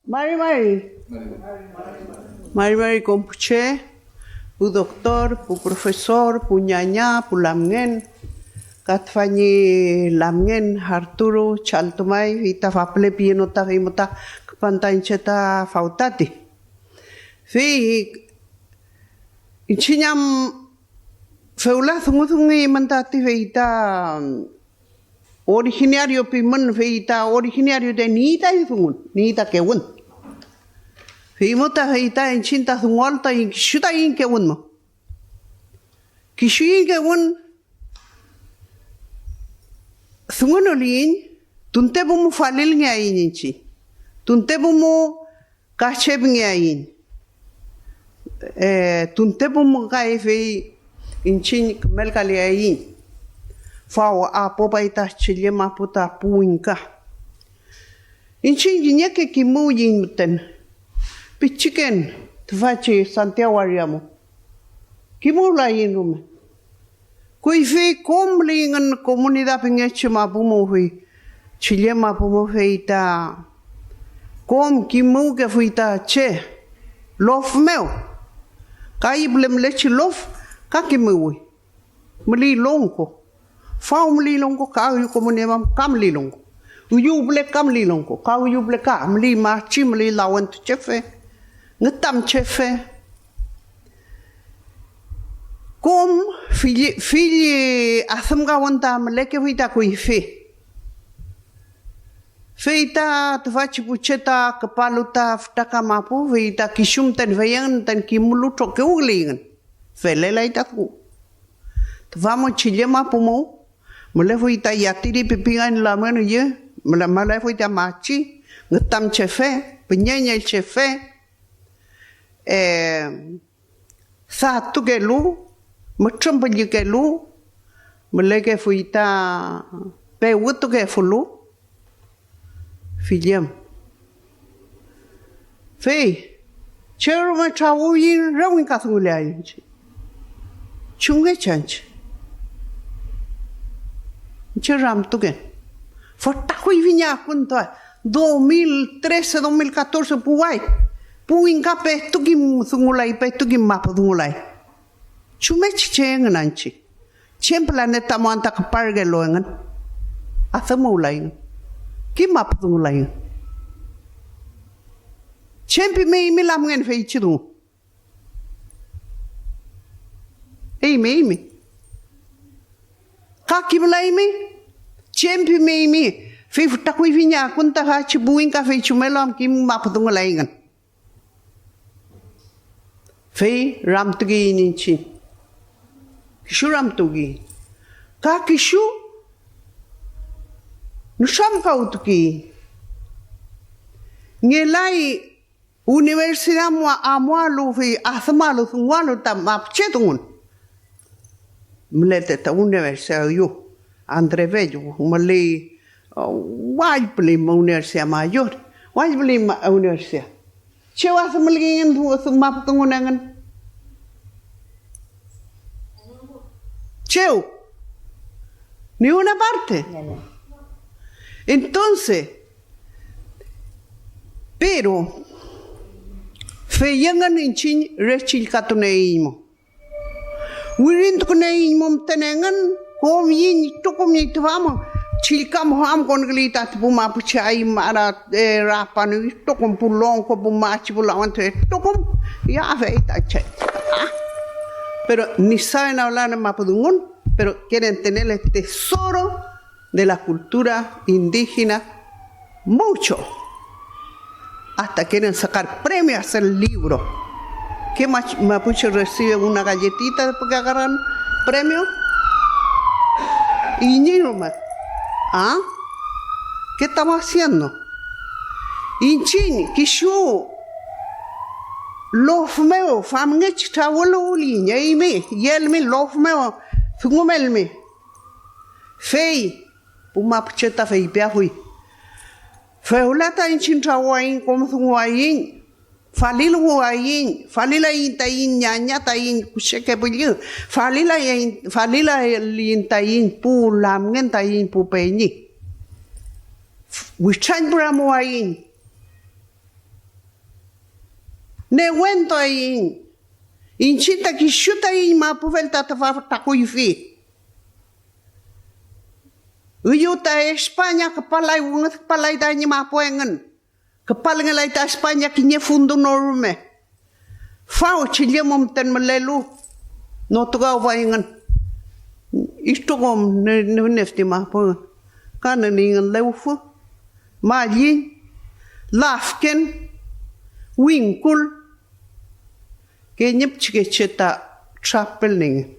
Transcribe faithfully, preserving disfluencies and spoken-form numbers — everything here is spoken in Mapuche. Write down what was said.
Mari mari. Mari mari kom pu che, pu doctor, pu profesor, pu ñaña, pu lamngen, ka tüfa ñi lamngen Arturo Chaltumay, fey ta faple piyenota, fey mo ta küpan ta iñche ta fawtati. Fey iñchiñ am fewla dungudunguymün tati, fey ta originario pimün, fey ta originario te niy ta dungun, niy ta kewün. Fey mo ta, fey ta iñchiñ ta dungualu ta kisu taiñ kewün mo. Kisu iñ kewün dungunuliyiñ, tuntepu mu falilngeaiñ iñchiñ, tuntepu mu kachepngeaiñ, eh, tuntepu mu kay fey iñchiñ kümelkaleaiñ. Faw apopay ta chille mapu ta pu wingka. Iñchiñ kiñeke kimuwiyiñ müten, pichiken tüfachi Santiago waria mu, kimuwlayiñ rume. Kuyfi kom müleyngün comunidad pingechi mapu mu, fey chille mapu mu, fey ta kom kimuwkefuy ta che lof mew, kay püle mülechi lof ka kimuwi. Müley longko, faw müley longko, ka üyu comunidad ka müley longko, üyu püle ka müley longko, ka üyu püle ka müley machi, müley lawentuchefe, ngütamchefe. Kom fill, fill adümkawün ta mülekefuy ta kuyfi. Fey ta tüfachi pu che ta küpalu ta fütraka mapu, fey ta kisu müten fey engün müten kimulu trokewküleyngün. Felelay ta dungu. Tüfa mu chille mapu mu mülefuy ta yatiri pipi ngañ lamngen üye, müle-, mülefuy ta machi, ngütamchefe, püñeñelchefe, eh, datukelu, mütrümpüllükelu, mülekefuy ta pewütukefulu. Fillem. Fey chew rume trawüwiyiñ, re wingkadunguleay iñche. ¿Chumngechi anta iñche? Iñche ramtuken. Fütra kuyfi ñi akun ta dos mil trece, dos mil catorce puway. Pu wingka petu kim dungulay, petu kim mapu dungulay. ¿Chumechi che engün anta iñche? ¿Chem planeta mo anta küparkelu engün? Adümuwlayngün, kimapudungulayngün. ¿Chem pimeymi lamngen feychi dungu? Eymi, eymi. ¿Ka kimlaymi? ¿Chem pimeymi? Fey fütra kuyfi ñi akun ta fachi pu wingka, fey chumelu am kimapudungulayngün. Fey ramtukeyiñ iñchiñ. Kisu ramtukeyiñ. Ka kisu nütramkawtukeyiñ. Ngelay universidad amualu, fey adümalu, dungualu ta mapuche dungun. Mülete ta universidad üyu, André Bello, müley, uh, wallpüli universidad mayor, wallpüli ma-, universidad. ¿Chew adümülkeyngün du-, du-, mapudungun engün? ¿Chew? Ni una parte. Entonces, pero, fey engün iñchiñ re chillkatunieyiñ mo. Wirintukunieyiñ müten engün, kom iñchiñ itrokom ñi tüfa mu, chillka mu am konküley tati pu mapuche, aymara, eh, rapanu, itrokom pu longko, pu machi, pu lawentu, itrokom, ya fey ta che. Ah. Pero ni saben hablar en mapudungun, pero quieren tener el tesoro de la cultura indígena mucho. Hasta quieren sacar premio, hacer libro. ¿Qué mach-, mapuche recibe una galletita después que agarran premio? Iñiñ rume. ¿Ah? ¿Qué estamos haciendo? Iñchiñ, kisu lof mew famngechi trawüluwliyiñ, eymi, yelmi lof mew dungumelmi. Fey pu mapuche ta feypiafuy: fewla ta iñchiñ trawüwayiñ, kom dunguwayiñ, faliluwayiñ, falilaiñ taiñ ñaña, taiñ kucheke püllü, falilaiñ, falilaiñ taiñ pu lamngen, taiñ pu peñi. Witrañpüramuwayiñ. Newentuaiñ. Iñchiñ ta kisu taiñ mapu felta tüfa fütra kuyfi. Üyu ta España küpalay, wüngüd küpalay tañi mapu engün. Küpalngelay ta España kiñe fundu no rume. Fawchi llemu müten mülelu, notukawpayngün. Itrokom nü-, nü-, nüfti mapu engün. Ka nüniyngün lewfü, malliñ, lafken, wingkul. Kiñe pichikeche ta trapelningün.